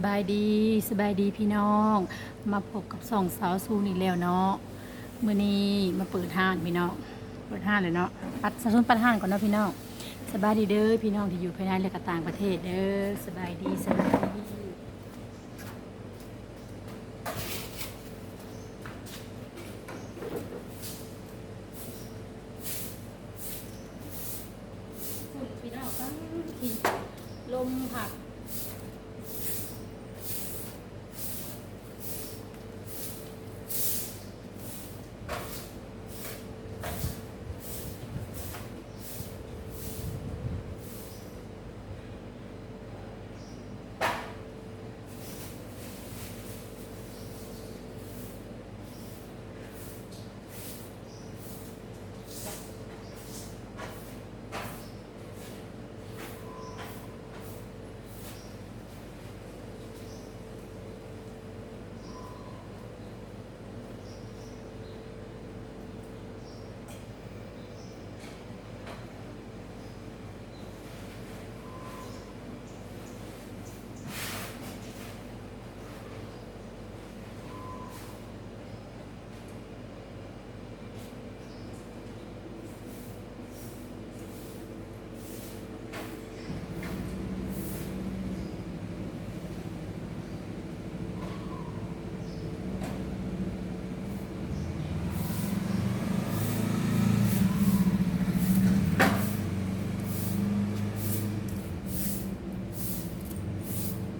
ສະບາຍດີ ສະບາຍດີພີ່ນ້ອງ ມາພົບກັບຊ່ອງສາວຊູນອີກແລ້ວເນາະ. ມື້ນີ້ມາເປີດຮ້ານພີ່ນ້ອງ ເປີດຮ້ານແລ້ວເນາະ. ປັດ ສາວຊູນປັດຮ້ານກ່ອນເນາະພີ່ນ້ອງ. ສະບາຍດີເດີພີ່ນ້ອງທີ່ຢູ່ພາຍໃນ ແລະ ກະຕ່າງປະເທດເດີ. ສະບາຍດີ ສະບາຍດີ. ຝຸ່ນພີ່ນ້ອງ ຟັງ ລົມພັດ.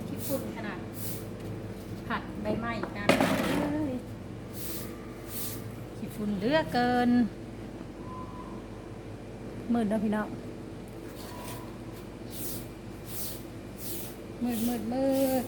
ຂີ້ຝຸ່ນຂະໜາດ ພັດໃບໄມ້ກັນເອີຍ. ຂີ້ຝຸ່ນເຫຼືອເກີນ. ມືດເນາະພີ່ນ້ອງ ມືດ ມືດ ມືດ.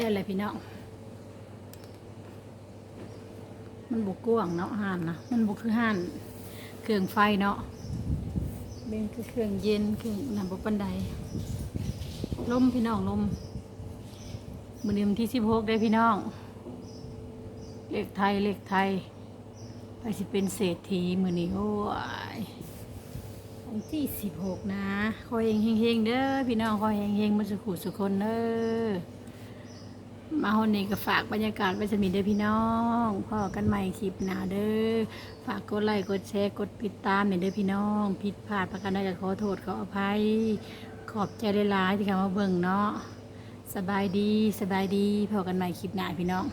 ແລ້ວແຫຼະພີ່ນ້ອງ ມັນບໍ່ກວ້າງເນາະ ຮ້ານນະ ມັນບໍ່ຄືຮ້ານເຄື່ອງໄຟເນາະ ແມ່ນຄືເຄື່ອງເຢັນ ເຄື່ອງນັ້ນບໍ່ປານໃດ. ລົມພີ່ນ້ອງ ລົມ. ມື້ນີ້ວັນທີສິບຫົກເດ້ພີ່ນ້ອງ ເລກໄທ ເລກໄທ ໃຜຊິເປັນເສດຖີມື້ນີ້ ໂອ້ຍ ວັນທີສິບຫົກນະ. ຂໍໃຫ້ເຮັງໆເດີພີ່ນ້ອງ ຂໍໃຫ້ເຮັງໆໝົດສູ່ຜູ້ສູ່ຄົນເດີ. ມາຮອດນີ້ກໍຝາກບັນຍາກາດໄວ້ສ່ຳນີ້ເດີພີ່ນ້ອງ ພໍ້ກັນໃໝ່ຄລິບໜ້າເດີ. ຝາກກົດໄລ ກົດແຊ ກົດຕິດຕາມແດ່ເດີພີ່ນ້ອງ ຜິດພາດປະການໃດກໍຂໍໂທດຂໍອະໄພ ຂອບໃຈຫຼາຍໆທີ່ເຂົ້າມາເບິ່ງເນາະ. ສະບາຍດີ ສະບາຍດີ ພໍ້ກັນໃໝ່ຄລິບໜ້າພີ່ນ້ອງ.